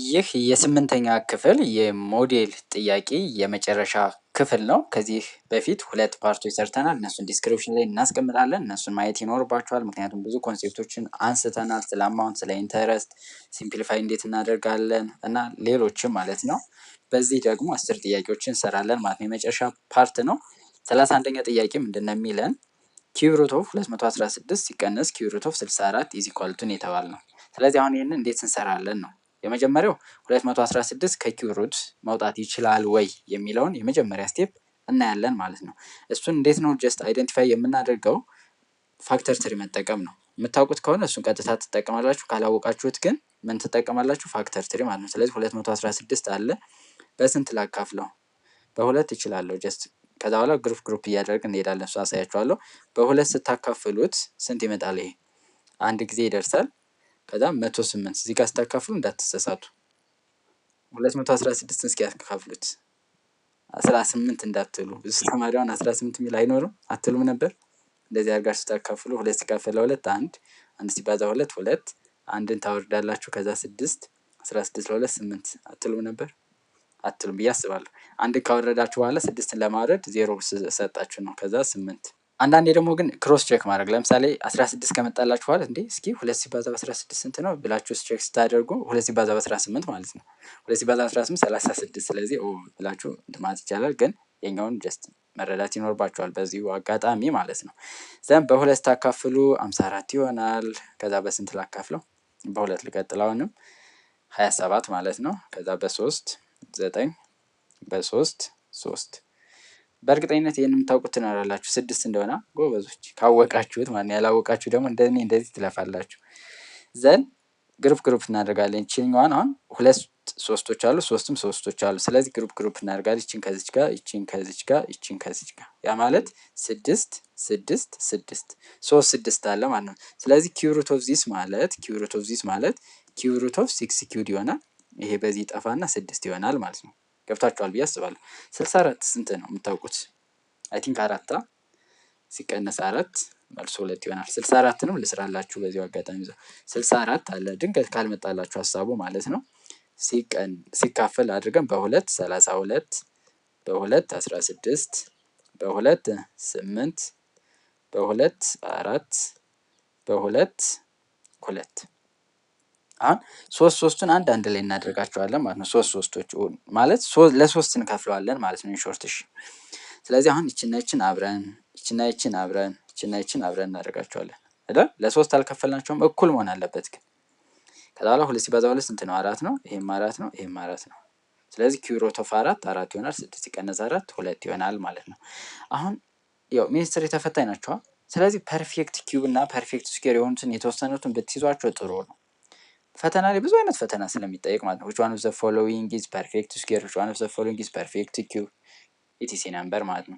ይህ የስምንተኛ ክፍል የሞዴል ጥያቄ የመጨረሻ ክፍል ነው። ከዚህ በፊት ሁለት part ኦች ሰርተናል። እነሱን description ላይ እናስቀምጣለን። እነሱን ማየት ይኖርባችኋል። ምክንያቱም ብዙ concept ኦችን አንስተናል። ስለ amount፣ ስለ interest፣ simplify እንዴት እናደርጋለን እና ሌሎችም ማለት ነው። በዚህ ደግሞ 10 ጥያቄዎችን እንሰራለን ማለት ነው። የመጨረሻ part ነው። 31ኛ ጥያቄ ምንድን ነው የሚለን? Cube root of 216 ሲቀነስ cube root of 64 is equal to የተባል ነው። ስለዚህ አሁን ይህንን እንዴት እንሰራለን ነው። የመጀመሪያው 216 ከ cube root መውጣት ይችላል ወይ የሚለውን የመጀመሪያ step እናያለን ማለት ነው። እሱን እንዴት ነው just identify የምናደርገው? Factor tree መጠቀም ነው። የምታውቁት ከሆነ እሱን ቀጥታ ትጠቀማላችሁ። ካላወቃችሁት ግን ምን ትጠቀማላችሁ? Factor tree ማለት ነው። ስለዚህ 216 አለ። በስንት ላካፍለው? በሁለት እችላለሁ። Just ከዛ በኋላ group group እያደረግን እንሄዳለን። እሱ አሳያችኋለሁ። በሁለት ስታካፍሉት ስንት ይመጣል? ይሄ አንድ ጊዜ ይደርሳል። ከዛ 108። እዚህ ጋር ስታካፍሉ እንዳትሳሳቱ። 216 እስኪ ያካፍሉት፣ 18 እንዳትሉ። ብዙ ተማሪ አሁን 18 የሚል አይኖርም፣ አትሉም ነበር። እንደዚህ አድርጋችሁ ስታካፍሉ ሁለት ሲካፈል ለሁለት አንድ፣ አንድ ሲባዛ ሁለት ሁለት፣ አንድን ታወርዳላችሁ። ከዛ ስድስት፣ 16 ለሁለት ስምንት አትሉም ነበር? አትሉም ብዬ አስባለሁ። አንድን ካወረዳችሁ በኋላ ስድስትን ለማውረድ ዜሮ ሰጣችሁ ነው። ከዛ ስምንት። አንዳንዴ ደግሞ ግን cross check ማድረግ፣ ለምሳሌ 16 ከመጣላችሁ በኋላ እንዴ እስኪ ሁለት ሲባዛ በ16 ስንት ነው ብላችሁ check ስታደርጉ ሁለት ሲባዛ በ18 ማለት ነው። ሁለት ሲባዛ በ18 36። ስለዚህ ኦ ብላችሁ እንትን ማለት ይቻላል። ግን የኛውን just መረዳት ይኖርባችኋል በዚሁ አጋጣሚ ማለት ነው። Then በሁለት ታካፍሉ 54 ይሆናል። ከዛ በስንት ላካፍለው? በሁለት ልቀጥል፣ አሁንም 27 ማለት ነው። ከዛ በሶስት ዘጠኝ፣ በሶስት ሶስት። በእርግጠኝነት ይህን የምታውቁት ትኖራላችሁ ስድስት እንደሆነ፣ ጎበዞች ካወቃችሁት ማለት ነው። ያላወቃችሁ ደግሞ እንደኔ እንደዚህ ትለፋላችሁ። Then group group እናደርጋለን። ይችኛዋን አሁን ሁለት ሶስቶች አሉ፣ ሶስትም ሶስቶች አሉ። ስለዚህ group group እናደርጋለን። ይችን ከዚች ጋር፣ ይችን ከዚች ጋር፣ ይችን ከዚች ጋር። ያ ማለት ስድስት፣ ስድስት፣ ስድስት፣ ሶስት ስድስት አለ ማለት ነው። ስለዚህ cube root of this ማለት cube root of this ማለት cube root of six cubed ይሆናል። ይሄ በዚህ ጠፋና ስድስት ይሆናል ማለት ነው። ገብታችኋል ብዬ አስባለሁ። 64 ስንት ነው የምታውቁት? I think አራት ሲቀነስ አራት መልሶ ሁለት ይሆናል። 64ንም ልስራላችሁ በዚሁ አጋጣሚ። 64 አለ፣ ድንገት ካልመጣላችሁ ሀሳቡ ማለት ነው። ሲካፈል አድርገን በሁለት 32፣ በሁለት 16፣ በሁለት ስምንት፣ በሁለት አራት፣ በሁለት ሁለት። አሁን ሶስት ሶስቱን አንድ አንድ ላይ እናደርጋቸዋለን ማለት ነው። ሶስት ሶስቶች ማለት ለሶስት እንከፍለዋለን ማለት ነው። Short እሺ። ስለዚህ አሁን ይችና ይችን አብረን፣ ይችና ይችን አብረን፣ ይችና ይችን አብረን እናደርጋቸዋለን አይደል? ለሶስት አልከፈልናቸውም፣ እኩል መሆን አለበት ግን። ከዛ በኋላ ሁለት ሲባዛ ሁለት ስንት ነው? አራት ነው። ይሄም አራት ነው። ይሄም አራት ነው። ስለዚህ cube root of አራት አራት ይሆናል። ስድስት ሲቀነስ አራት ሁለት ይሆናል ማለት ነው። አሁን ያው ሚኒስትሪ ተፈታኝ ናቸዋ። ስለዚህ perfect cube እና perfect square የሆኑትን የተወሰኑትን ብትይዟቸው ጥሩ ነው። ፈተና ላይ ብዙ አይነት ፈተና ስለሚጠየቅ ማለት ነው። Which one of the following is perfect square፣ which one of the following is perfect cube etc number ማለት ነው።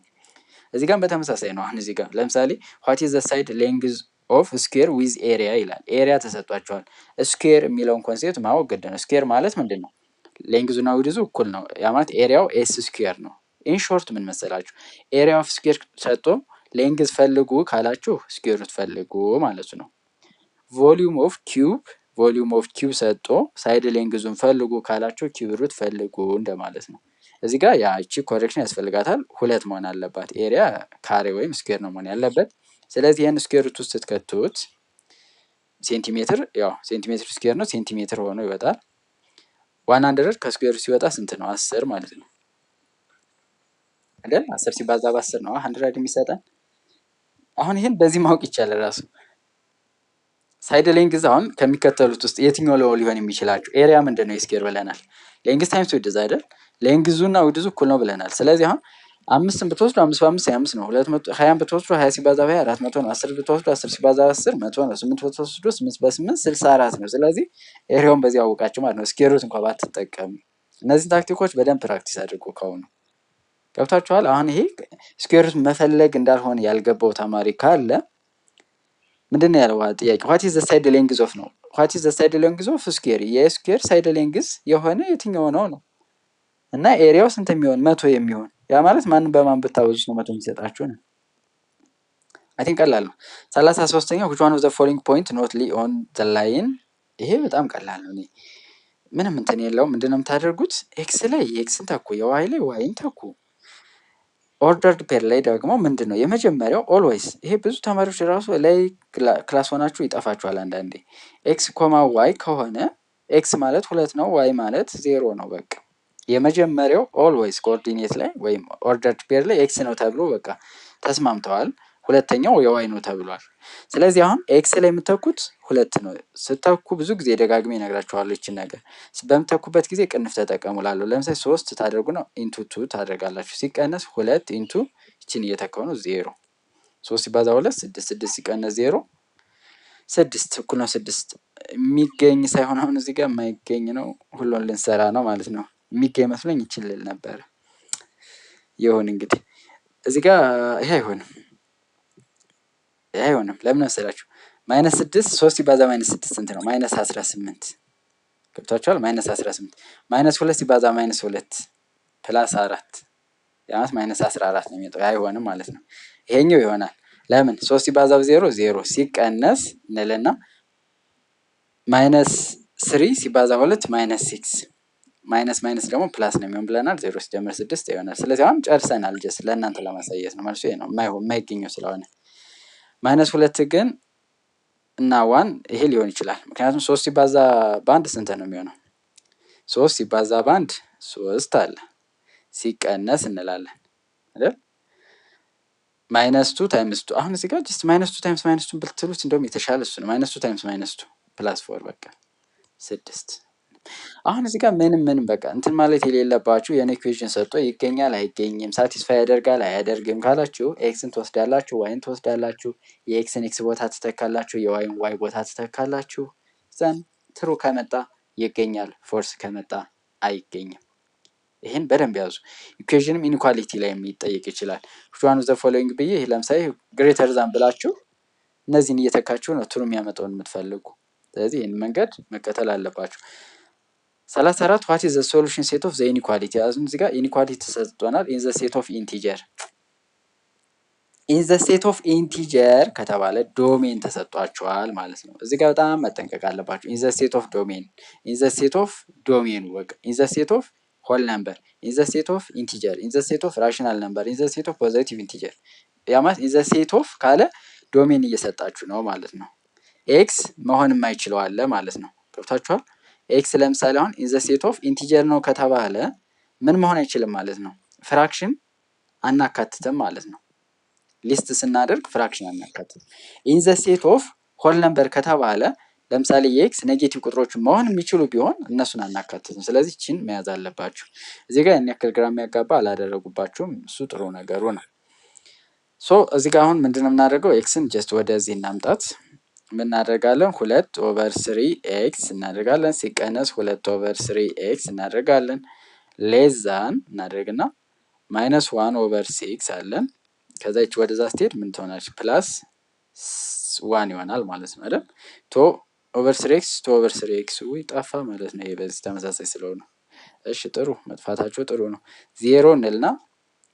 እዚህ ጋር በተመሳሳይ ነው። አሁን እዚህ ጋር ለምሳሌ what is the side length of square with area ይላል። Area ተሰጥቷቸዋል። Square የሚለውን concept ማወቅ ግድ ነው። Square ማለት ምንድን ነው? Length ኡና width ኡ እኩል ነው። ያ ማለት area ው s square ነው። In short ምን መሰላችሁ? Area of square ሰጥቶ length ፈልጉ ካላችሁ square root ፈልጉ ማለት ነው። Volume of cube፣ volume of cube ሰጥቶ side length ኡን ፈልጉ ካላችሁ cube root ፈልጉ እንደማለት ነው። እዚህ ጋር ያቺ correction ያስፈልጋታል። ሁለት መሆን አለባት። Area ካሬ ወይም square ነው መሆን ያለበት። ስለዚህ ይህን square root ውስጥ ስትከቱት ሴንቲሜትር፣ ያው ሴንቲሜትር square ነው፣ ሴንቲሜትር ሆኖ ይወጣል። 100 ከ square ሲወጣ ስንት ነው? 10 ማለት ነው አይደል? 10 ሲባዛ በ10 ነው 100 የሚሰጠን። አሁን ይህን በዚህ ማወቅ ይቻላል ራሱ። Side length አሁን ከሚከተሉት ውስጥ የትኛው ለው ሊሆን የሚችላቸው? Area ምንድን ነው? የ square ብለናል። Length times width አይደል? Length ኡ እና width ኡ እኩል ነው ብለናል። ስለዚህ አሁን አምስትን ብትወስዱ አምስት በአምስት 25 ነው። 220ን ብትወስዱ 20 ሲባዛ በ20 400 ነው። 10 ብትወስዱ 10 ሲባዛ በ10 100 ነው። ስምንት ብትወስዱ ስምንት በስምንት 64 ነው። ስለዚህ area ውን በዚህ አወቃችሁ ማለት ነው። Square root እንኳ ባትጠቀሙ እነዚህን ታክቲኮች በደንብ practice አድርጉ ከአሁኑ። ገብታችኋል? አሁን ይሄ square root መፈለግ እንዳልሆነ ያልገባው ተማሪ ካለ፣ ምንድን ነው ያለው ጥያቄ? What is the side length of ነው። What is the side length of square፣ የ square side length የሆነ የትኛው ነው ነው እና area ው ስንት የሚሆን? 100 የሚሆን። ያ ማለት ማንም በማን ብታበዙት ነው 100 የሚሰጣችሁ ነው። I think ቀላል ነው። 33ኛው፣ which one of the following point not lie on the line። ይሄ በጣም ቀላል ነው። እኔ ምንም እንትን የለውም። ምንድነው የምታደርጉት? x ላይ የ x ን ተኩ፣ የ y ላይ y ን ተኩ። Ordered pair ላይ ደግሞ ምንድን ነው የመጀመሪያው always፣ ይሄ ብዙ ተማሪዎች ራሱ ላይ class ሆናችሁ ይጠፋችኋል አንዳንዴ። x comma y ከሆነ x ማለት ሁለት ነው፣ y ማለት ዜሮ ነው። በቃ የመጀመሪያው always coordinate ላይ ወይም ordered pair ላይ x ነው ተብሎ በቃ ተስማምተዋል። ሁለተኛው የ y ነው ተብሏል። ስለዚህ አሁን x ላይ የምተኩት ሁለት ነው። ስተኩ ብዙ ጊዜ ደጋግሜ እነግራችኋለሁ ይችን ነገር፣ በምተኩበት ጊዜ ቅንፍ ተጠቀሙ እላለሁ። ለምሳሌ ሶስት ታደርጉና into two ታደርጋላችሁ፣ ሲቀነስ ሁለት into ይችን እየተካው ነው ዜሮ። ሶስት ሲባዛ ሁለት ስድስት፣ ስድስት ሲቀነስ ዜሮ ስድስት፣ እኩል ነው ስድስት። የሚገኝ ሳይሆን አሁን እዚህ ጋር የማይገኝ ነው። ሁሉን ልንሰራ ነው ማለት ነው። የሚገኝ መስሎኝ ይችን ልል ነበረ። ይሁን እንግዲህ፣ እዚህ ጋር ይሄ አይሆንም። ይሄ አይሆንም። ለምን መሰላችሁ? Minus ስድስት፣ ሶስት ሲባዛ minus ስድስት ስንት ነው? Minus 18። ገብቷችኋል? Minus 18። Minus ሁለት ሲባዛ minus ሁለት plus አራት፣ ያ ማለት minus 14 ነው የሚመጣው። አይሆንም ማለት ነው። ይሄኛው ይሆናል። ለምን? ሶስት ሲባዛ በዜሮ ዜሮ፣ ሲቀነስ እንልና minus three ሲባዛ ሁለት minus six፣ minus minus ደግሞ plus ነው የሚሆን ብለናል። ዜሮ ሲደመር ስድስት ይሆናል። ስለዚህ አሁን ጨርሰናል። Just ለእናንተ ለማሳየት ነው። መልሱ ይሄ ነው የማይገኘው ስለሆነ። Minus ሁለት ግን እና one ይሄ ሊሆን ይችላል። ምክንያቱም ሶስት ሲባዛ በአንድ ስንት ነው የሚሆነው? ሶስት ሲባዛ በአንድ ሶስት አለ፣ ሲቀነስ እንላለን አይደል? Minus two times two፣ አሁን እዚህ ጋር just minus two times minus two ብትሉት እንደውም የተሻለ እሱ ነው። Minus two times minus two plus four፣ በቃ ስድስት። አሁን እዚህ ጋር ምንም ምንም በቃ እንትን ማለት የሌለባችሁ የሆነ equation ሰጥቶ ይገኛል አይገኝም፣ satisfy ያደርጋል አያደርግም ካላችሁ x ን ትወስዳላችሁ፣ y ን ትወስዳላችሁ፣ የ x ን x ቦታ ትተካላችሁ፣ የ y ን y ቦታ ትተካላችሁ። Then true ከመጣ ይገኛል፣ false ከመጣ አይገኝም። ይህን በደንብ ያዙ። Equation ም inequality ላይ የሚጠይቅ ይችላል። "Which one of the following" ብዬ ይህ ለምሳሌ greater than ብላችሁ እነዚህን እየተካችሁ ነው true የሚያመጣውን የምትፈልጉ። ስለዚህ ይህን መንገድ መከተል አለባችሁ። 34፣ what is the solution set of the inequality? አሁን እዚህ ጋር inequality ተሰጥቶናል። In the set of integer፣ in the set of integer ከተባለ domain ተሰጥቷችኋል ማለት ነው። እዚህ ጋር በጣም መጠንቀቅ አለባችሁ። In the set of domain፣ in the set of domain ኑ፣ በቃ in the set of whole number፣ in the set of integer፣ in the set of rational number፣ in the set of positive integer፣ ያ ማለት in the set of ካለ domain እየሰጣችሁ ነው ማለት ነው። x መሆን የማይችለው አለ ማለት ነው። ገብቷችኋል? X ለምሳሌ አሁን in the set of integer ነው ከተባለ ምን መሆን አይችልም ማለት ነው። Fraction አናካትትም ማለት ነው። List ስናደርግ fraction አናካትትም። In the set of whole number ከተባለ ለምሳሌ የ x negative ቁጥሮችን መሆን የሚችሉ ቢሆን እነሱን አናካትትም። ስለዚህ ይቺን መያዝ አለባችሁ። እዚህ ጋር ያን ያክል ግራ የሚያጋባ አላደረጉባችሁም። እሱ ጥሩ ነገሩ ነው። So እዚህ ጋር አሁን ምንድነው የምናደርገው? X ን just ወደዚህ እናምጣት። ምናደርጋለን? ሁለት over three x እናደርጋለን፣ ሲቀነስ ሁለት over three x እናደርጋለን፣ less than እናደርግና minus one over six አለን። ከዛ ይች ወደዛ ስትሄድ ምን ትሆናለች? Plus one ይሆናል ማለት ነው አይደል? Two over three x፣ two over three x ውይ ጠፋ ማለት ነው። ይሄ በዚህ ተመሳሳይ ስለሆነ፣ እሺ ጥሩ መጥፋታቸው ጥሩ ነው። ዜሮ እንልና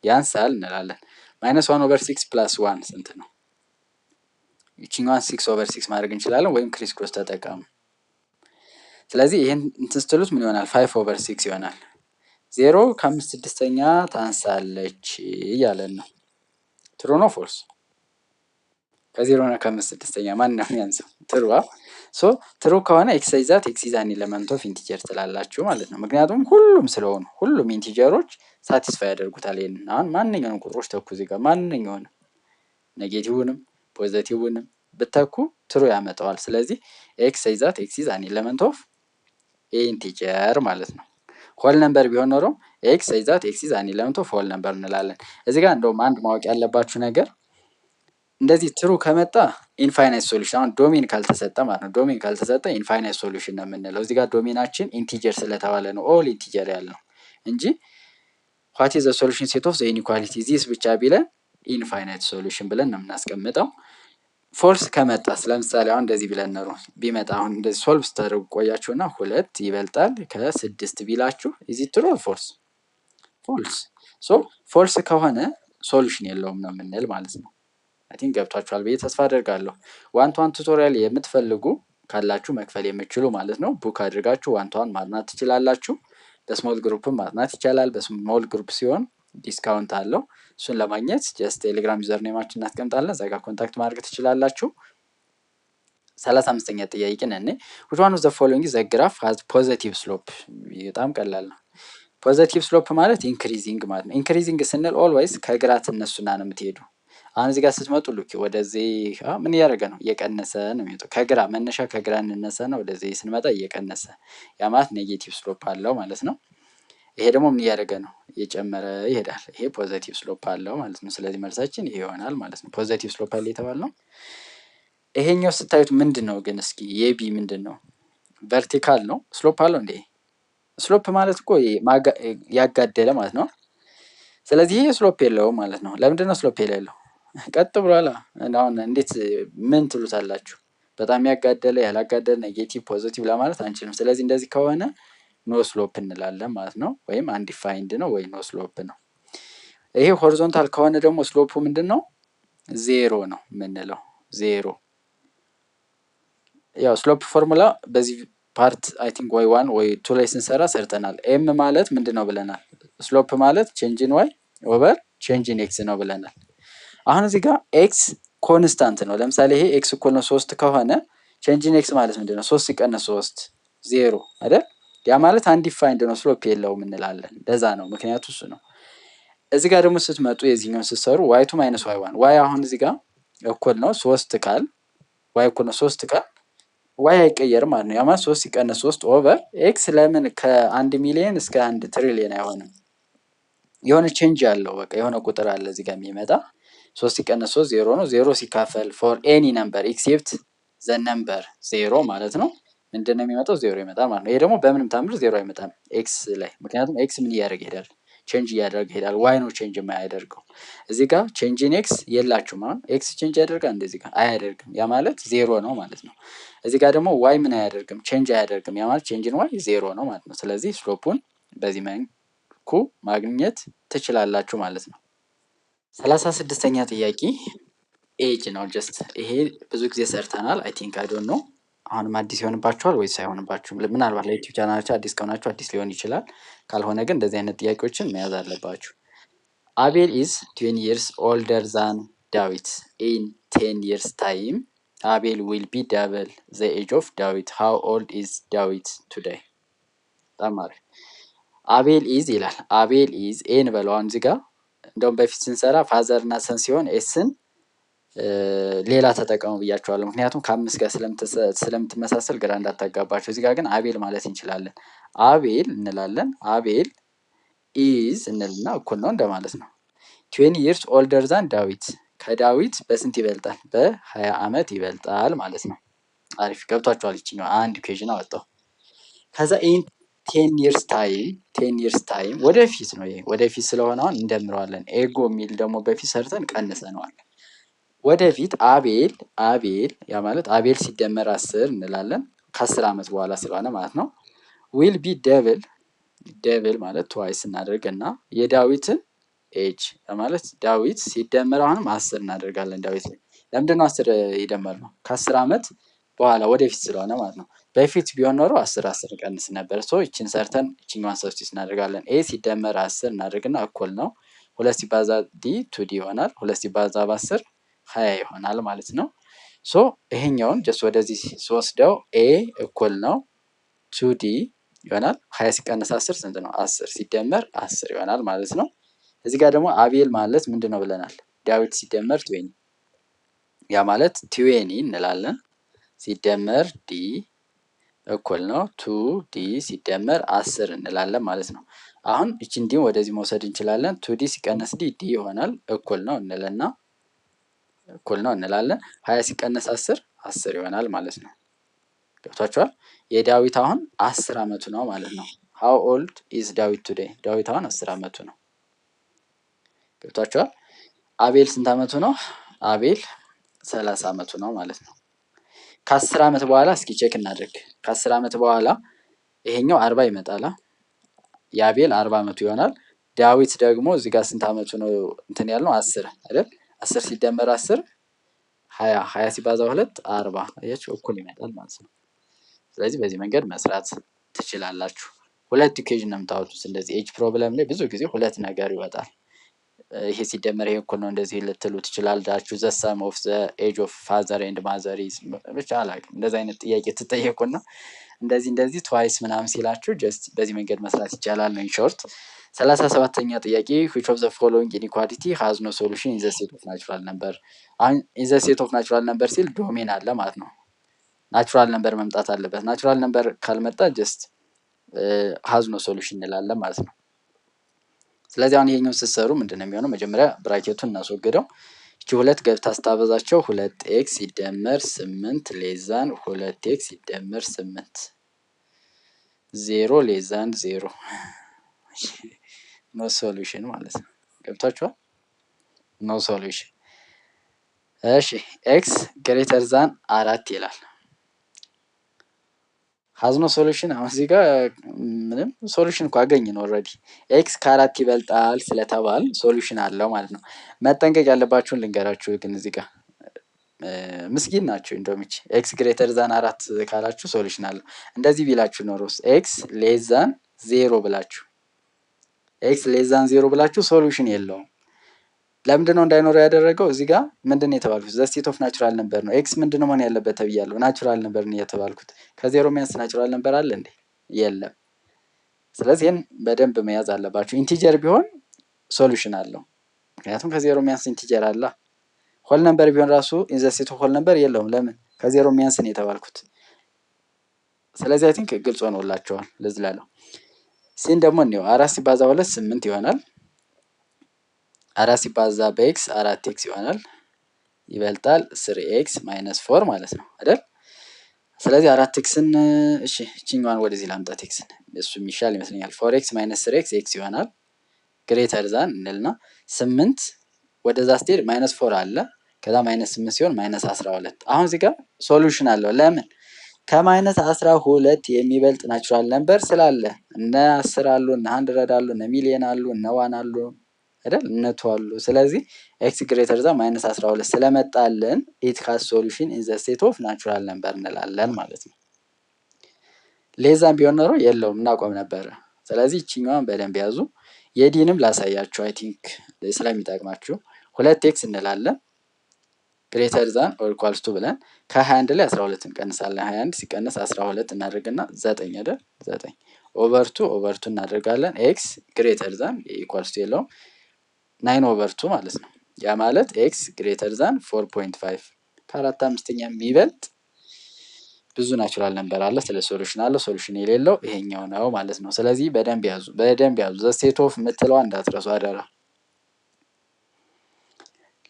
ያንሳል እንላለን። Minus one over six plus one ስንት ነው? ይችኛዋን six over six ማድረግ እንችላለን ወይም criss cross ተጠቀሙ። ስለዚህ ይህን እንትን ስትሉት ምን ይሆናል? Five over six ይሆናል። ዜሮ ከአምስት ስድስተኛ ታንሳለች እያለን ነው። True ነው false? ከዜሮ እና ከአምስት ስድስተኛ ማን ነው የሚያንሰው? True። So true ከሆነ x such that x is an element of integer ትላላችሁ ማለት ነው። ምክንያቱም ሁሉም ስለሆኑ ሁሉም integer ኦች satisfy ያደርጉታል። ይሄንን አሁን ማንኛውንም ቁጥሮች ተኩ፣ እዚህ ጋር ማንኛውንም negative ንም positive ንም ብተኩ true ያመጣዋል። ስለዚህ x such that x is an element of integer ማለት ነው። Whole number ቢሆን ኖሮ x such that x is an element of whole number እንላለን። እዚህ ጋር እንደውም አንድ ማወቅ ያለባችሁ ነገር እንደዚህ true ከመጣ infinite solution፣ አሁን domain ካልተሰጠ ማለት ነው። Domain ካልተሰጠ infinite solution ነው የምንለው። እዚህ ጋር domain ኣችን integer ስለተባለ ነው all integer ያልነው እንጂ "what is the solution set of the inequality this" ብቻ ቢለን infinite solution ብለን ነው የምናስቀምጠው። False ከመጣስ? ለምሳሌ አሁን እንደዚህ ቢለን ኖሮ፣ ቢመጣ አሁን እንደዚህ solve ስታደርጉ ቆያችሁና ሁለት ይበልጣል ከስድስት ቢላችሁ is it true or false? False። So false ከሆነ solution የለውም ነው የምንል ማለት ነው። I think ገብቷችኋል ብዬ ተስፋ አደርጋለሁ። One to one tutorial የምትፈልጉ ካላችሁ መክፈል የምትችሉ ማለት ነው። Book አድርጋችሁ one to one ማጥናት ትችላላችሁ። በ small group ም ማጥናት ይቻላል። በ small group ሲሆን discount አለው። እሱን ለማግኘት just ቴሌግራም username ኣችን እናስቀምጣለን። እዛ ጋር contact ማድረግ ትችላላችሁ። 35ኛ ጥያቄን እኔ፣ which one of the following the graph has positive slope? በጣም ቀላል ነው። Positive slope ማለት increasing ማለት ነው። Increasing ስንል always ከግራ ትነሱና ነው የምትሄዱ። አሁን እዚህ ጋር ስትመጡ look፣ ወደዚህ ምን እያደረገ ነው? እየቀነሰ ነው የሚመጣው። ከግራ መነሻ ከግራ እንነሳና ወደዚህ ስንመጣ እየቀነሰ፣ ያ ማለት negative slope አለው ማለት ነው። ይሄ ደግሞ ምን እያደረገ ነው? እየጨመረ ይሄዳል። ይሄ positive slope አለው ማለት ነው። ስለዚህ መልሳችን ይሄ ይሆናል ማለት ነው። Positive slope አለ የተባልነው። ይሄኛው ስታዩት ምንድን ነው ግን? እስኪ የ B ምንድን ነው? Vertical ነው። Slope አለው እንዴ? Slope ማለት እኮ ያጋደለ ማለት ነው። ስለዚህ ይሄ slope የለውም ማለት ነው። ለምንድን ነው slope የሌለው? ቀጥ ብሏላ። አሁን እንዴት ምን ትሉታላችሁ? በጣም ያጋደለ፣ ያላጋደለ፣ negative፣ positive ለማለት አንችልም። ስለዚህ እንደዚህ ከሆነ no slope እንላለን ማለት ነው። ወይም undefined ነው ወይ no slope ነው። ይሄ horizontal ከሆነ ደግሞ slope ኡ ምንድን ነው? ዜሮ ነው የምንለው፣ ዜሮ። ያው slope formula በዚህ part I think ወይ one ወይ two ላይ ስንሰራ ሰርተናል። M ማለት ምንድን ነው ብለናል? Slope ማለት change in y over change in x ነው ብለናል። አሁን እዚህ ጋር x constant ነው። ለምሳሌ ይሄ x እኩል ነው ሶስት ከሆነ change in x ማለት ምንድን ነው? ሶስት ሲቀነስ ሶስት ዜሮ አይደል? ያ ማለት undefined ነው፣ slope የለውም እንላለን። ለዛ ነው፣ ምክንያቱ እሱ ነው። እዚህ ጋር ደግሞ ስትመጡ የዚህኛውን ስትሰሩ y two minus y one፣ y አሁን እዚህ ጋር እኩል ነው ሶስት ካል፣ y እኩል ነው ሶስት ካል y አይቀየርም ማለት ነው። ያ ማለት ሶስት ሲቀነስ ሶስት over x ለምን ከ1 ሚሊየን እስከ 1 ትሪሊየን አይሆንም? የሆነ change አለው፣ በቃ የሆነ ቁጥር አለ እዚህ ጋር የሚመጣ። ሶስት ሲቀነስ ሶስት ዜሮ ነው። ዜሮ ሲካፈል for any number except the number zero ማለት ነው። ምንድን ነው የሚመጣው? ዜሮ ይመጣል ማለት ነው። ይሄ ደግሞ በምንም ታምር ዜሮ አይመጣም x ላይ፣ ምክንያቱም x ምን እያደረገ ይሄዳል? Change እያደረገ ይሄዳል። y ነው change የማያደርገው። እዚህ ጋር change in x የላችሁም። አሁን x change ያደርጋል? እንደዚህ ጋር አያደርግም። ያ ማለት ዜሮ ነው ማለት ነው። እዚህ ጋር ደግሞ y ምን አያደርግም? Change አያደርግም። ያ ማለት change in y ዜሮ ነው ማለት ነው። ስለዚህ slope ኡን በዚህ መልኩ ማግኘት ትችላላችሁ ማለት ነው። 36ኛ ጥያቄ age ነው። Just ይሄ ብዙ ጊዜ ሰርተናል። I think፣ I don't know፣ አሁንም አዲስ ይሆንባችኋል ወይስ አይሆንባችሁም? ምናልባት ለዩቲዩብ ቻናላችሁ አዲስ ከሆናችሁ አዲስ ሊሆን ይችላል። ካልሆነ ግን እንደዚህ አይነት ጥያቄዎችን መያዝ አለባችሁ። አቤል is 20 years older than ዳዊት። In 10 years time አቤል will be double the age of ዳዊት። How old is ዳዊት today? በጣም አሪፍ። አቤል is ይላል። አቤል is A ን በለው። አሁን እዚህ ጋር እንደውም በፊት ስንሰራ father እና son ሲሆን s ን ሌላ ተጠቀሙ ብያቸዋለሁ። ምክንያቱም ከአምስት ጋር ስለምትመሳሰል ግራ እንዳታጋባቸው። እዚህ ጋር ግን አቤል ማለት እንችላለን። አቤል እንላለን። አቤል is እንልና እኩል ነው እንደማለት ነው። 20 years older than ዳዊት፣ ከዳዊት በስንት ይበልጣል? በ20 ዓመት ይበልጣል ማለት ነው። አሪፍ፣ ገብቷችኋል። ይችኛው አንድ equation አወጣው። ከዛ in 10 years time፣ 10 years time ወደፊት ነው። ይሄ ወደፊት ስለሆነ አሁን እንደምረዋለን። Ago የሚል ደግሞ በፊት ሰርተን ቀንሰነዋል። ወደፊት አቤል፣ አቤል ያ ማለት አቤል ሲደመር 10 እንላለን፣ ከ10 ዓመት በኋላ ስለሆነ ማለት ነው። Will be double፣ double ማለት twice እናደርግና የዳዊትን age ማለት ዳዊት ሲደመር አሁንም 10 እናደርጋለን። ዳዊት ላይ ለምንድነው 10 የደመርነው? ከ10 ዓመት በኋላ ወደፊት ስለሆነ ማለት ነው። በፊት ቢሆን ኖሮ 10 10 ቀንስ ነበር። So ይችን ሰርተን ይችኛዋን substitute እናደርጋለን። A ሲደመር 10 እናደርግና እኩል ነው ሁለት ሲባዛ d two d ይሆናል። ሁለት ሲባዛ በ10 20 ይሆናል ማለት ነው። So ይሄኛውን just ወደዚህ ስወስደው A እኩል ነው two d ይሆናል። 20 ሲቀነስ 10 ስንት ነው? 10 ሲደመር 10 ይሆናል ማለት ነው። እዚህ ጋር ደግሞ አቤል ማለት ምንድን ነው ብለናል? ዳዊት ሲደመር 20፣ ያ ማለት 20 እንላለን፣ ሲደመር d እኩል ነው two d ሲደመር 10 እንላለን ማለት ነው። አሁን ይችን d ን ወደዚህ መውሰድ እንችላለን። Two d ሲቀነስ d d ይሆናል፣ እኩል ነው እንልና እኩል ነው እንላለን። 20 ሲቀነስ 10 10 ይሆናል ማለት ነው። ገብቷችኋል? የዳዊት አሁን 10 አመቱ ነው ማለት ነው። How old is ዳዊት today? ዳዊት አሁን 10 አመቱ ነው። ገብቷችኋል? አቤል ስንት አመቱ ነው? አቤል 30 አመቱ ነው ማለት ነው። ከ10 አመት በኋላ እስኪ check እናድርግ። ከ10 አመት በኋላ ይሄኛው 40 ይመጣል። የአቤል 40 አመቱ ይሆናል። ዳዊት ደግሞ እዚህ ጋር ስንት አመቱ ነው እንትን ያልነው? 10 አይደል? 10 ሲደመር 10 20፣ 20 ሲባዛ ሁለት 40። አያችሁ፣ እኩል ይመጣል ማለት ነው። ስለዚህ በዚህ መንገድ መስራት ትችላላችሁ። ሁለት equation ነው የምታወጡት። እንደዚህ age problem ላይ ብዙ ጊዜ ሁለት ነገር ይወጣል። ይሄ ሲደመር ይሄ እኩል ነው እንደዚህ ልትሉ ትችላላችሁ። The sum of the age of father and mother is ብቻ አላውቅም። እንደዚህ አይነት ጥያቄ ትጠየቁና እንደዚህ እንደዚህ twice ምናምን ሲላችሁ just በዚህ መንገድ መስራት ይቻላል ነው in short። 37ኛ ጥያቄ፣ which of the following inequality has no solution in the set of natural number? አሁን in the set of natural number ሲል domain አለ ማለት ነው። Natural number መምጣት አለበት። Natural number ካልመጣ just has no solution እንላለን ማለት ነው። ስለዚህ አሁን ይሄኛውን ስትሰሩ ምንድን ነው የሚሆነው? መጀመሪያ bracket ኡን እናስወግደው። ይቺ ሁለት ገብታ ስታበዛቸው ሁለት x ሲደመር ስምንት less than ሁለት x ሲደመር ስምንት፣ 0 less than 0፣ no solution ማለት ነው። ገብቷችኋል? No solution። እሺ፣ x greater than አራት ይላል። Has no solution። አሁን እዚህ ጋር ምንም solution እኮ አገኘን already፣ x ከአራት ይበልጣል ስለተባል solution አለው ማለት ነው። መጠንቀቅ ያለባችሁን ልንገራችሁ ግን፣ እዚህ ጋር ምስኪን ናቸው። እንደውም ይቺ x greater than አራት ካላችሁ solution አለው። እንደዚህ ቢላችሁ ኖሮስ፣ x less than 0 ብላችሁ፣ x less than 0 ብላችሁ solution የለውም። ለምንድን ነው እንዳይኖረው ያደረገው? እዚህ ጋር ምንድን ነው የተባልኩት? The set of natural number ነው። x ምንድን ነው መሆን ያለበት ተብያለሁ። Natural number ነው የተባልኩት። ከዜሮ የሚያንስ natural number አለ እንዴ? የለም። ስለዚህ ይህን በደንብ መያዝ አለባችሁ። Integer ቢሆን solution አለው። ምክንያቱም ከዜሮ የሚያንስ integer አለ። Whole number ቢሆን ራሱ in the set of whole number የለውም። ለምን? ከዜሮ የሚያንስ ነው የተባልኩት። ስለዚህ I think ግልጽ ሆኖላችኋል። ልዝለለው። C ን ደግሞ እንየው። አራት ሲባዛ ሁለት ስምንት ይሆናል። አራት ሲባዛ በ x አራት x ይሆናል። ይበልጣል three x minus four ማለት ነው አይደል? ስለዚህ አራት x ን፣ እሺ እቺኛዋን ወደዚህ ላምጣት x ን፣ እሱ የሚሻል ይመስለኛል። Four x minus three x x ይሆናል። Greater than እንልና ስምንት ወደዛ ስትሄድ minus four አለ። ከዛ minus ስምንት ሲሆን minus 12። አሁን እዚህ ጋር solution አለው። ለምን? ከ minus 12 የሚበልጥ natural number ስላለ፣ እነ 10 አሉ፣ እነ 100 አሉ፣ እነ ሚሊየን አሉ፣ እነ one አሉ አይደል? እነ two አሉ። ስለዚህ x greater than minus 12 ስለመጣልን it has solution in the set of natural number እንላለን ማለት ነው። Less than ቢሆን ኖሮ የለውም፣ እናቆም ነበረ። ስለዚህ ይችኛዋን በደንብ ያዙ። የ D ንም ላሳያችሁ፣ I think ስለሚጠቅማችሁ። ሁለት x እንላለን greater than or equals to ብለን ከ21 ላይ 12 እንቀንሳለን። 21 ሲቀነስ 12 እናደርግና ዘጠኝ አይደል? ዘጠኝ over two over two እናደርጋለን። x greater than equals to የለውም፣ nine over two ማለት ነው። ያ ማለት x greater than 4.5፣ ከአራት አምስተኛ የሚበልጥ ብዙ natural number አለ። ስለ solution አለው። Solution የሌለው ይሄኛው ነው ማለት ነው። ስለዚህ በደንብ ያዙ፣ በደንብ ያዙ። The set of የምትለዋ እንዳትረሱ አደራ።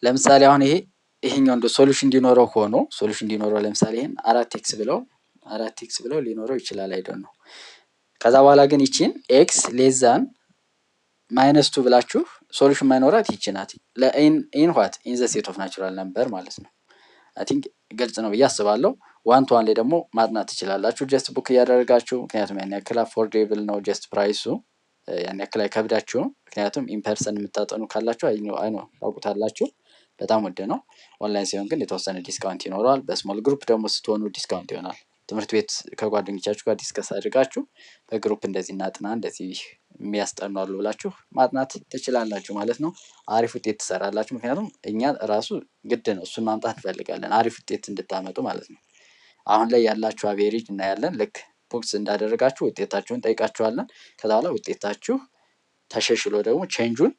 ለምሳሌ አሁን ይሄ ይሄኛው እንደ solution እንዲኖረው ሆኖ፣ solution እንዲኖረው ለምሳሌ ይሄን አራት x ብለው ሊኖረው ይችላል፣ አይደል ነው። ከዛ በኋላ ግን ይቺን x less than minus two ብላችሁ solution ማይኖራት ይቺ ናት። In what? In the set of natural number ማለት ነው። I think ግልጽ ነው ብዬ አስባለሁ። One to one ላይ ደግሞ ማጥናት ትችላላችሁ just book እያደረጋችሁ፣ ምክንያቱም ያን ያክል affordable ነው፣ just price ኡ ያን ያክል አይከብዳችሁም። ምክንያቱም in person የምታጠኑ ካላችሁ I know ታውቁታላችሁ፣ በጣም ውድ ነው። ኦንላይን ሲሆን ግን የተወሰነ discount ይኖረዋል። በ small group ደግሞ ስትሆኑ discount ይሆናል። ትምህርት ቤት ከጓደኞቻችሁ ጋር discuss አድርጋችሁ በ group እንደዚህ እናጥና፣ እንደዚህ የሚያስጠኑ አሉ ብላችሁ ማጥናት ትችላላችሁ ማለት ነው። አሪፍ ውጤት ትሰራላችሁ። ምክንያቱም እኛ ራሱ ግድ ነው፣ እሱን ማምጣት እንፈልጋለን፣ አሪፍ ውጤት እንድታመጡ ማለት ነው። አሁን ላይ ያላችሁ average እናያለን። ልክ book እንዳደረጋችሁ ውጤታችሁን ጠይቃችኋለን። ከዛ በኋላ ውጤታችሁ ተሻሽሎ ደግሞ change ኡን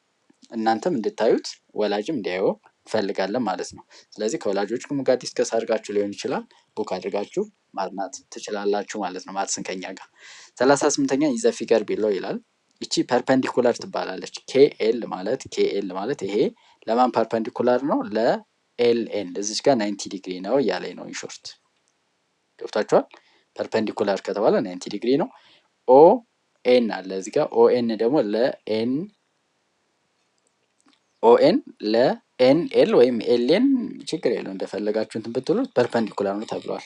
እናንተም እንድታዩት ወላጅም እንዲያየው እንፈልጋለን ማለት ነው። ስለዚህ ከወላጆች ጋር discuss አድርጋችሁ ሊሆን ይችላል፣ book አድርጋችሁ ማጥናት ትችላላችሁ ማለት ነው። Maths ን ከኛ ጋር። 38ኛ፣ in the figure below ይላል። ይቺ perpendicular ትባላለች። KL ማለት ይሄ ለማን perpendicular ነው? ለ LN። እዚች ጋር 90 ዲግሪ ነው እያለኝ ነው። In short ገብቷችኋል? Perpendicular ከተባለ 90 ዲግሪ ነው። ON አለ እዚህ ጋር፣ ON ደግሞ ለ N፣ ON ለ NL ወይም LN ችግር የለው፣ እንደፈለጋችሁ እንትን ብትሉት perpendicular ነው ተብሏል።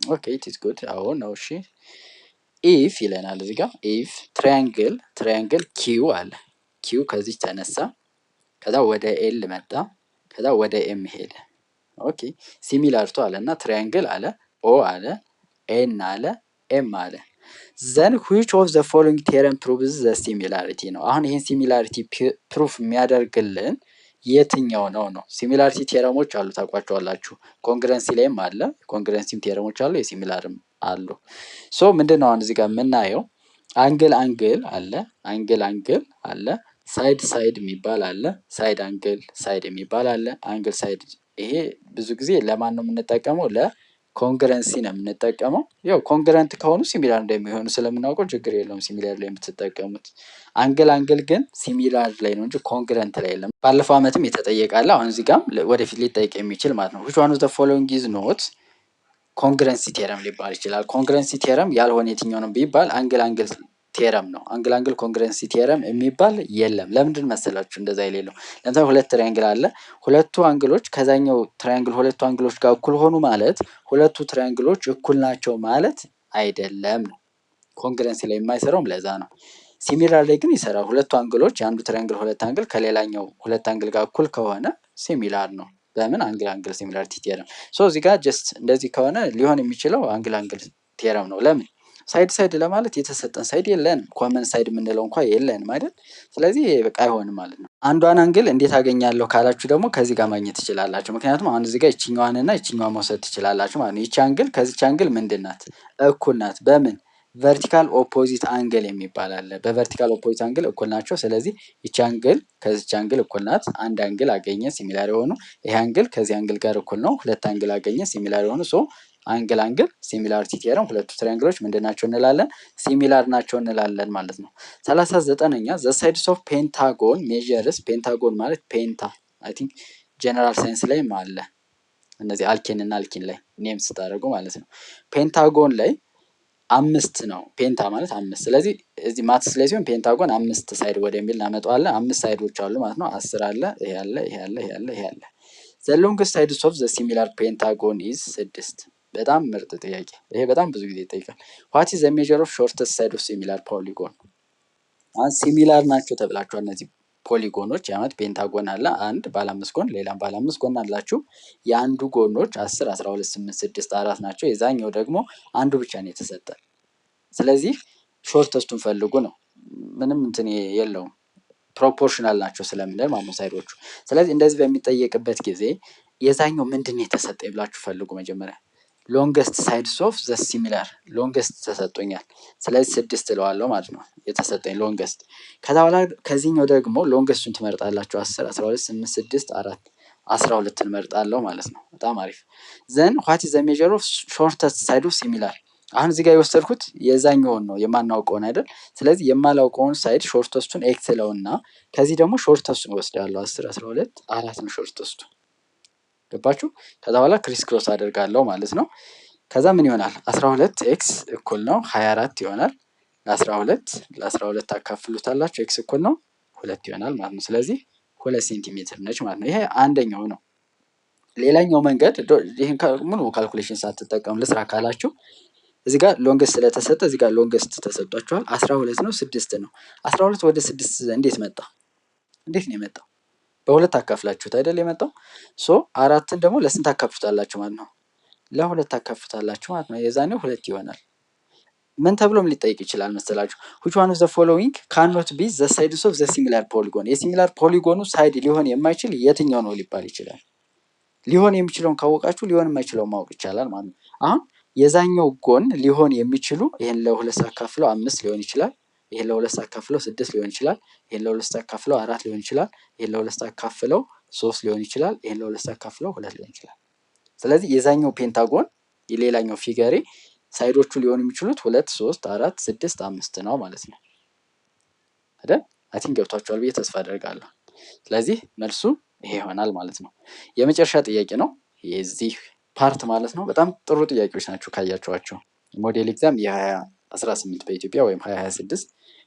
Okay, it is good። አዎ ነው። እሺ፣ if ይለናል እዚህ ጋር፣ if triangle Q አለ፣ Q ከዚች ተነሳ፣ ከዛ ወደ L መጣ፣ ከዛ ወደ M ሄደ። Okay, similar to አለ እና triangle አለ፣ O አለ፣ N አለ፣ M አለ። Then which of the following theorem proves the similarity ነው። አሁን ይህን similarity proof የሚያደርግልን የትኛው ነው ነው? Similarity theorem ኦች አሉ፣ ታውቋቸዋላችሁ። Congruency ላይም አለ፣ congruency ም theorem ኦች አሉ፣ የ similar ም አሉ። So ምንድን ነው አሁን እዚህ ጋር የምናየው? Angle angle አለ፣ angle angle አለ፣ side side የሚባል አለ፣ side angle side የሚባል አለ፣ angle side። ይሄ ብዙ ጊዜ ለማን ነው የምንጠቀመው? ለ congruency ነው የምንጠቀመው። ያው congruent ከሆኑ similar እንደሚሆኑ ስለምናውቀው ችግር የለውም similar ላይ የምትጠቀሙት። Angle angle ግን similar ላይ ነው እንጂ congruent ላይ የለም። ባለፈው ዓመትም የተጠየቀ አለ። አሁን እዚህ ጋርም ወደፊት ሊጠየቅ የሚችል ማለት ነው። Which one of the following is not congruency theorem ሊባል ይችላል። Congruency theorem ያልሆነ የትኛው ነው ቢባል angle angle theorem ነው። Angle angle congruency theorem የሚባል የለም። ለምንድን መሰላችሁ እንደዛ የሌለው? ለምሳሌ ሁለት triangle አለ። ሁለቱ angle ኦች ከዛኛው triangle ሁለቱ angle ኦች ጋር እኩል ሆኑ ማለት ሁለቱ triangle ኦች እኩል ናቸው ማለት አይደለም ነው። Congruency ላይ የማይሰራውም ለዛ ነው። Similar ላይ ግን ይሰራል። ሁለቱ angle ኦች፣ የአንዱ triangle ሁለት angle ከሌላኛው ሁለት angle ጋር እኩል ከሆነ similar ነው። በምን? Angle angle similarity theorem። So እዚህ ጋር just እንደዚህ ከሆነ ሊሆን የሚችለው angle angle theorem ነው። ለምን? Side side ለማለት የተሰጠን side የለንም። Common side የምንለው እንኳ የለንም አይደል? ስለዚህ በቃ አይሆንም ማለት ነው። አንዷን angle እንዴት አገኛለሁ ካላችሁ ደግሞ ከዚህ ጋር ማግኘት ትችላላችሁ። ምክንያቱም አሁን እዚህ ጋር ይችኛዋን እና ይችኛዋን መውሰድ ትችላላችሁ ማለት ነው። ይቺ angle ከዚች angle ምንድን ናት? እኩል ናት። በምን? Vertical opposite angle የሚባል አለ። በ vertical opposite angle እኩል ናቸው። ስለዚህ ይቺ angle ከዚች angle እኩል ናት። አንድ angle አገኘ similar የሆኑ። ይሄ angle ከዚህ angle ጋር እኩል ነው። ሁለት angle አገኘ similar የሆኑ። So angle angle similarity theorem ሁለቱ triangle ኦች ምንድን ናቸው እንላለን? Similar ናቸው እንላለን ማለት ነው። 39ኛ፣ the sides of pentagon measures። Pentagon ማለት penta፣ I think general science ላይም አለ። እነዚህ alkane እና alkene ላይ name ስታደርጉ ማለት ነው። ፔንታጎን ላይ አምስት ነው። Penta ማለት አምስት። ስለዚህ እዚህ maths ላይ ሲሆን ፔንታጎን አምስት side ወደሚል እናመጣዋለን። አምስት side ኦች አሉ ማለት ነው። 10 አለ፣ ይሄ አለ፣ ይሄ አለ፣ ይሄ አለ፣ ይሄ አለ። The longest sides of the similar pentagon is ስድስት። በጣም ምርጥ ጥያቄ። ይሄ በጣም ብዙ ጊዜ ይጠይቃል። What is the measure of shortest side of similar polygon? አሁን similar ናቸው ተብላችኋል እነዚህ polygon ኦች። ያ ማለት ፔንታጎን አለ፣ አንድ ባለ አምስት ጎን፣ ሌላም ባለ አምስት ጎን አላችሁ። የአንዱ ጎኖች 10፣ 12፣ 8፣ 6፣ 4 ናቸው። የዛኛው ደግሞ አንዱ ብቻ ነው የተሰጠ። ስለዚህ shortest ኡን ፈልጉ ነው። ምንም እንትን የለውም፣ proportional ናቸው ስለምንል ማለት ነው side ኦቹ። ስለዚህ እንደዚህ በሚጠየቅበት ጊዜ የዛኛው ምንድን ነው የተሰጠ ብላችሁ ፈልጉ መጀመሪያ። Longest sides of the similar፣ longest ተሰጥቶኛል። ስለዚህ ስድስት እለዋለሁ ማለት ነው የተሰጠኝ longest። ከዛ በኋላ ከዚህኛው ደግሞ longest ኡን ትመርጣላችሁ። 10፣ 12፣ 8፣ 6፣ 4፣ 12ን እመርጣለሁ ማለት ነው። በጣም አሪፍ። Then what is the measure of shortest side of similar? አሁን እዚህ ጋር የወሰድኩት የዛኛውን ነው፣ የማናውቀውን አይደል? ስለዚህ የማላውቀውን side shortest ኡን x ለውና ከዚህ ደግሞ shortest ኡን እወስዳለሁ። 10፣ 12፣ 4 ነው shortest ኡ። ገባችሁ? ከዛ በኋላ crisscross አደርጋለሁ ማለት ነው። ከዛ ምን ይሆናል? 12 x እኩል ነው 24 ይሆናል። ለ12 ለ12 ታካፍሉታላችሁ፣ x እኩል ነው 2 ይሆናል ማለት ነው። ስለዚህ 2 ሴንቲሜትር ነች ማለት ነው። ይሄ አንደኛው ነው። ሌላኛው መንገድ፣ ይህን ሙሉ calculation ሳትጠቀሙ ልስራ ካላችሁ፣ እዚህ ጋር longest ስለተሰጠ፣ እዚህ ጋር longest ተሰጥቷችኋል። 12 ነው፣ ስድስት ነው። 12 ወደ ስድስት እንዴት መጣ? እንዴት ነው የመጣው? በሁለት አካፍላችሁት አይደል የመጣው? So አራትን ደግሞ ለስንት አካፍሉታላችሁ ማለት ነው? ለሁለት አካፍሉታላችሁ ማለት ነው። የዛኔው ሁለት ይሆናል። ምን ተብሎም ሊጠይቅ ይችላል መሰላችሁ? ዊች ዋን ኦፍ ዘ ፎሎዊንግ ካኖት ቢ ዘ ሳይድስ ኦፍ ዘ ሲሚላር ፖሊጎን? የ similar polygon ኑ side ሊሆን የማይችል የትኛው ነው ሊባል ይችላል። ሊሆን የሚችለውን ካወቃችሁ ሊሆን የማይችለውን ማወቅ ይቻላል ማለት ነው። አሁን የዛኛው ጎን ሊሆን የሚችሉ፣ ይህን ለሁለት ሳካፍለው አምስት ሊሆን ይችላል። ይህን ለሁለት ሳካፍለው ስድስት ሊሆን ይችላል። ይህን ለሁለት ሳካፍለው አራት ሊሆን ይችላል። ይህን ለሁለት ሳካፍለው ሶስት ሊሆን ይችላል። ይህን ለሁለት ሳካፍለው ሁለት ሊሆን ይችላል። ስለዚህ የዛኛው ፔንታጎን፣ የሌላኛው figure side ኦቹ ሊሆኑ የሚችሉት ሁለት፣ ሶስት፣ አራት፣ ስድስት፣ አምስት ነው ማለት ነው አይደል? I think ገብቷችኋል ብዬ ተስፋ አደርጋለሁ። ስለዚህ መልሱ ይሄ ይሆናል ማለት ነው። የመጨረሻ ጥያቄ ነው የዚህ part ማለት ነው። በጣም ጥሩ ጥያቄዎች ናቸው ካያችኋቸው። Model exam የ2018 በኢትዮጵያ ወይም 2026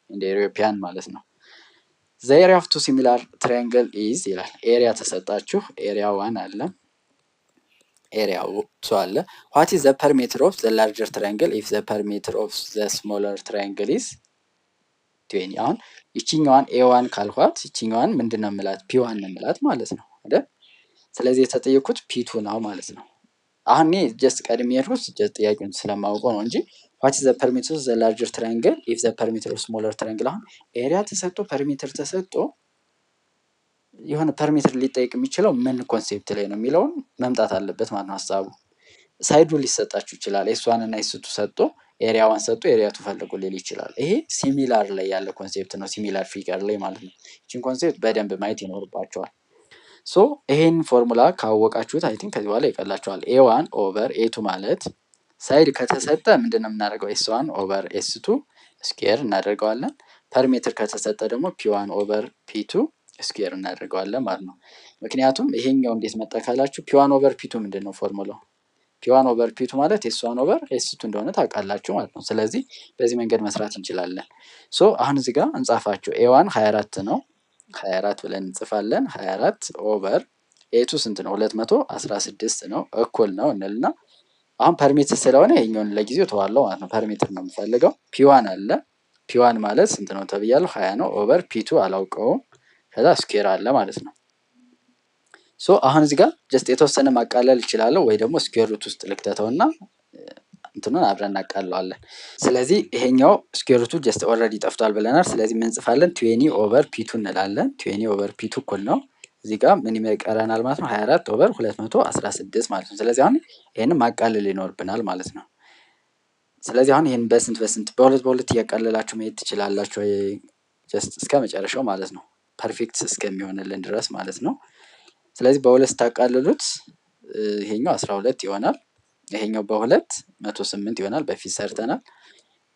እንደ European ማለት ነው። The area of two similar triangle is ይላል። Area ተሰጣችሁ። Area one አለ፣ area two አለ። What is the perimeter of the larger triangle if the perimeter of the smaller triangle is 20? አሁን ይችኛዋን A one ካልኳት ይችኛዋን ምንድን ነው የምላት? P one ነው የምላት ማለት ነው አይደል? ስለዚህ የተጠየኩት P two ነው ማለት ነው። አሁን እኔ just ቀድሜ የሄድኩት just ጥያቄውን ስለማውቀው ነው እንጂ What the perimeter the larger triangle if the perimeter of smaller triangle። አሁን area ተሰጥቶ perimeter ተሰጥቶ የሆነ perimeter ሊጠይቅ የሚችለው ምን concept ላይ ነው የሚለውን መምጣት አለበት ማለት ነው ሀሳቡ። Side ኡ ሊሰጣችሁ ይችላል። S one እና S two ሰጥቶ area one ሰጥቶ area two ፈልጉ ሊል ይችላል። ይሄ similar ላይ ያለ concept ነው፣ similar figure ላይ ማለት ነው። ይችን concept በደንብ ማየት ይኖርባችኋል። So ይሄን ፎርሙላ ካወቃችሁት I think ከዚህ በኋላ ይቀላችኋል። A one over A two ማለት side ከተሰጠ ምንድን ነው የምናደርገው? S one over S two square እናደርገዋለን። Perimeter ከተሰጠ ደግሞ P one over P two square እናደርገዋለን ማለት ነው። ምክንያቱም ይሄኛው እንዴት መጣ ካላችሁ P one over P two ምንድን ነው formula ው? P one over P two ማለት S one over S two እንደሆነ ታውቃላችሁ ማለት ነው። ስለዚህ በዚህ መንገድ መስራት እንችላለን። So አሁን እዚህ ጋር እንጻፋቸው። A one 24 ነው፣ 24 ብለን እንጽፋለን። 24 over A two ስንት ነው? 216 ነው። እኩል ነው እንልና አሁን perimeter ስለሆነ ይሄኛውን ለጊዜው ተዋለው ማለት ነው። Perimeter ነው የምፈልገው። P one አለ። P one ማለት ስንት ነው ተብያለሁ? 20 ነው። Over P two አላውቀውም። ከዛ square አለ ማለት ነው። So አሁን እዚህ ጋር just የተወሰነ ማቃለል እችላለሁ ወይ ደግሞ square root ውስጥ ልክተተውና እንትኑን አብረን እናቃለዋለን። ስለዚህ ይሄኛው square root ኡ just already ጠፍቷል ብለናል። ስለዚህ ምን እንጽፋለን? 20 over P two እንላለን። 20 over P two እኩል ነው እዚህ ጋር ምን ይቀረናል ማለት ነው? 24 over 216 ማለት ነው። ስለዚህ አሁን ይሄንን ማቃለል ይኖርብናል ማለት ነው። ስለዚህ አሁን ይሄን በስንት በስንት፣ በሁለት በሁለት እያቃለላችሁ መሄድ ትችላላችሁ፣ just እስከ መጨረሻው ማለት ነው። Perfect እስከሚሆንልን ድረስ ማለት ነው። ስለዚህ በሁለት ስታቃልሉት ይሄኛው 12 ይሆናል። ይሄኛው በሁለት 108 ይሆናል። በፊት ሰርተናል።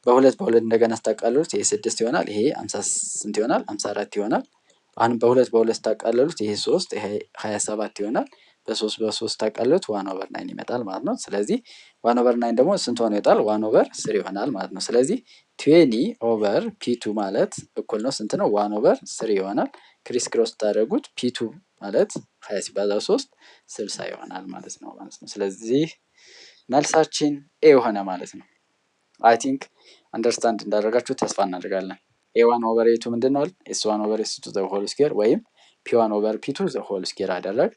በሁለት በሁለት እንደገና ስታቃልሉት ይሄ 6 ይሆናል። ይሄ 50 ስንት ይሆናል? 54 ይሆናል። አሁን በሁለት በሁለት ስታቃልሉት ይሄ 3፣ ይሄ 27 ይሆናል። በሶስት በሶስት ስታቃልሉት 1/9 ይመጣል ማለት ነው። ስለዚህ 1/9 ደግሞ ስንት ሆኖ ይወጣል? 1/3 ይሆናል ማለት ነው። ስለዚህ 20 over P two ማለት እኩል ነው ስንት ነው? 1/3 ይሆናል። Criss cross ስታደርጉት P two ማለት 20 ሲባዛ 3 60 ይሆናል ማለት ነው። ስለዚህ መልሳችን A ሆነ ማለት ነው። I think understand እንዳደረጋችሁ ተስፋ እናደርጋለን። A one over A two ምንድን ነው? S one over S two the whole square ወይም P one over P two the whole square አደረግ።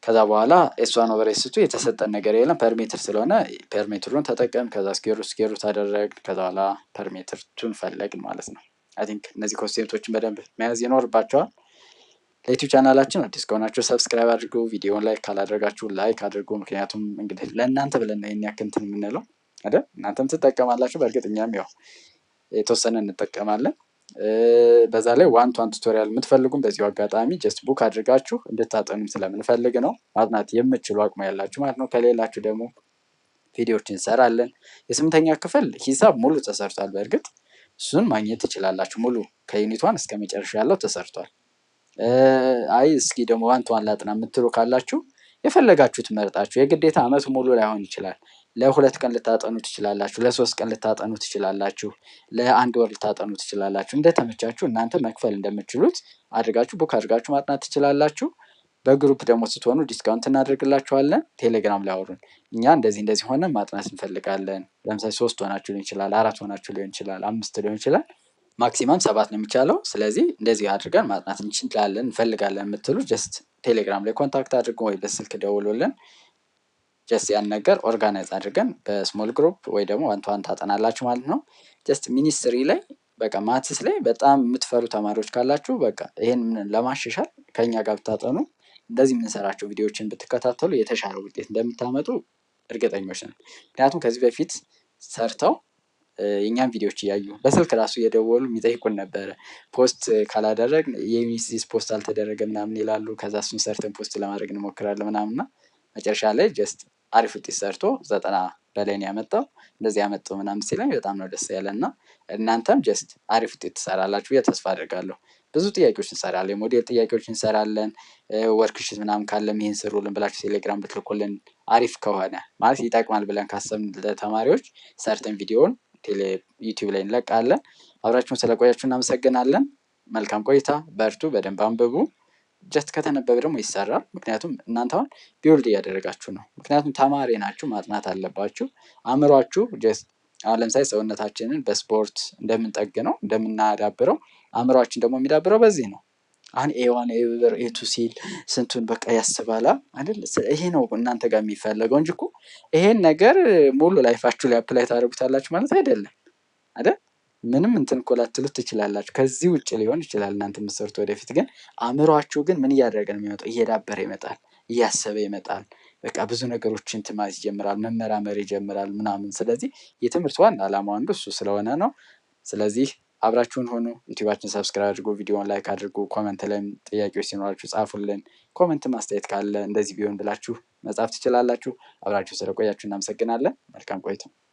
ከዛ በኋላ S one over S two የተሰጠን ነገር የለም፣ perimeter ስለሆነ perimeter ኡን ተጠቀም። ከዛ square root square root አደረግ። ከዛ በኋላ perimeter two ን ፈለግን ማለት ነው። I think እነዚህ concept ኦችን በደንብ መያዝ ይኖርባችኋል። ለ YouTube channel ኣችን አዲስ ከሆናችሁ subscribe አድርጉ። ቪዲዮን like ካላደረጋችሁ like አድርጉ። ምክንያቱም እንግዲህ ለእናንተ ብለን ነው ይሄን ያክል እንትን የምንለው አይደል? እናንተም ትጠቀማላችሁ። በእርግጥ እኛም ያው የተወሰነ እንጠቀማለን። በዛ ላይ one to one tutorial የምትፈልጉም በዚሁ አጋጣሚ just book አድርጋችሁ እንድታጠኑም ስለምንፈልግ ነው። ማጥናት የምትችሉ አቅሙ ያላችሁ ማለት ነው። ከሌላችሁ ደግሞ ቪዲዮዎችን እንሰራለን። የስምንተኛ ክፍል ሂሳብ ሙሉ ተሰርቷል። በእርግጥ እሱን ማግኘት ትችላላችሁ። ሙሉ ከ unit one እስከ መጨረሻ ያለው ተሰርቷል። አይ እስኪ ደግሞ one to one ላጥና የምትሉ ካላችሁ የፈለጋችሁት መርጣችሁ፣ የግዴታ አመቱ ሙሉ ላይሆን ይችላል። ለ2 ቀን ልታጠኑ ትችላላችሁ፣ ለ3 ቀን ልታጠኑ ትችላላችሁ፣ ለአንድ ወር ልታጠኑ ትችላላችሁ። እንደተመቻችሁ እናንተ መክፈል እንደምትችሉት አድርጋችሁ book አድርጋችሁ ማጥናት ትችላላችሁ። በ group ደግሞ ስትሆኑ discount እናደርግላችኋለን። ቴሌግራም ላይ አውሩን። እኛ እንደዚህ እንደዚህ ሆነን ማጥናት እንፈልጋለን። ለምሳሌ ሶስት ሆናችሁ ሊሆን ይችላል፣ አራት ሆናችሁ ሊሆን ይችላል፣ አምስት ሊሆን ይችላል። Maximum ሰባት ነው የሚቻለው። ስለዚህ እንደዚህ አድርገን ማጥናት እንችላለን እንፈልጋለን የምትሉ just ቴሌግራም ላይ contact አድርጎ ወይ በስልክ ደውሎልን just ያን ነገር organize አድርገን በ small group ወይ ደግሞ one to one ታጠናላችሁ ማለት ነው። Just ministry ላይ በቃ maths ላይ በጣም የምትፈሩ ተማሪዎች ካላችሁ በቃ ይሄን ለማሻሻል ከኛ ጋር ብታጠኑ፣ እንደዚህ የምንሰራቸው ቪዲዮዎችን ብትከታተሉ የተሻለ ውጤት እንደምታመጡ እርግጠኞች ነን። ምክንያቱም ከዚህ በፊት ሰርተው የእኛን ቪዲዮዎች እያዩ በስልክ ራሱ እየደወሉ የሚጠይቁን ነበረ። Post ካላደረግን የሚሲስ post አልተደረገ ምናምን ይላሉ። ከዛ እሱን ሰርተን post ለማድረግ እንሞክራለን ምናምን እና መጨረሻ ላይ just አሪፍ ውጤት ሰርቶ 90 በላይ ነው ያመጣው፣ እንደዚህ ያመጣው ምናምን ሲለኝ በጣም ነው ደስ ያለን። እና እናንተም just አሪፍ ውጤት ትሰራላችሁ ብዬ ተስፋ አደርጋለሁ። ብዙ ጥያቄዎች እንሰራለን፣ የሞዴል ጥያቄዎች እንሰራለን። Worksheet ምናምን ካለም ይሄን ስሩልን ብላችሁ ቴሌግራም ብትልኩልን አሪፍ ከሆነ፣ ማለት ይጠቅማል ብለን ካሰብን ለተማሪዎች ሰርተን ቪዲዮውን YouTube ላይ እንለቃለን። አብራችሁን ስለቆያችሁ እናመሰግናለን። መልካም ቆይታ። በርቱ፣ በደንብ አንብቡ። Just ከተነበበ ደግሞ ይሰራል። ምክንያቱም እናንተ አሁን build እያደረጋችሁ ነው። ምክንያቱም ተማሪ ናችሁ፣ ማጥናት አለባችሁ። አእምሯችሁ just አሁን ለምሳሌ ሰውነታችንን በስፖርት እንደምንጠግነው፣ እንደምናዳብረው አእምሯችን ደግሞ የሚዳብረው በዚህ ነው። አሁን A one over A two ሲል ስንቱን በቃ ያስባላ አይደል? ይሄ ነው እናንተ ጋር የሚፈለገው እንጂ እኮ ይሄን ነገር ሙሉ life ኣችሁ ላይ apply ታደርጉታላችሁ ማለት አይደለም አይደል? ምንም እንትን እኮ ላትሉት ትችላላችሁ። ከዚህ ውጭ ሊሆን ይችላል እናንተ የምትሰሩት ወደፊት። ግን አእምሯችሁ ግን ምን እያደረገ ነው የሚመጣው? እየዳበረ ይመጣል፣ እያሰበ ይመጣል። በቃ ብዙ ነገሮችን እንትን ማለት ይጀምራል፣ መመራመር ይጀምራል ምናምን። ስለዚህ የትምህርት ዋና ዓላማው አንዱ እሱ ስለሆነ ነው። ስለዚህ አብራችሁን ሆኑ። ዩቲዩባችን subscribe አድርጉ፣ ቪዲዮን like አድርጉ። Comment ላይም ጥያቄዎች ሲኖራችሁ ጻፉልን። Comment አስተያየት ካለ እንደዚህ ቢሆን ብላችሁ መጻፍ ትችላላችሁ። አብራችሁ ስለቆያችሁ እናመሰግናለን። መልካም ቆይታ።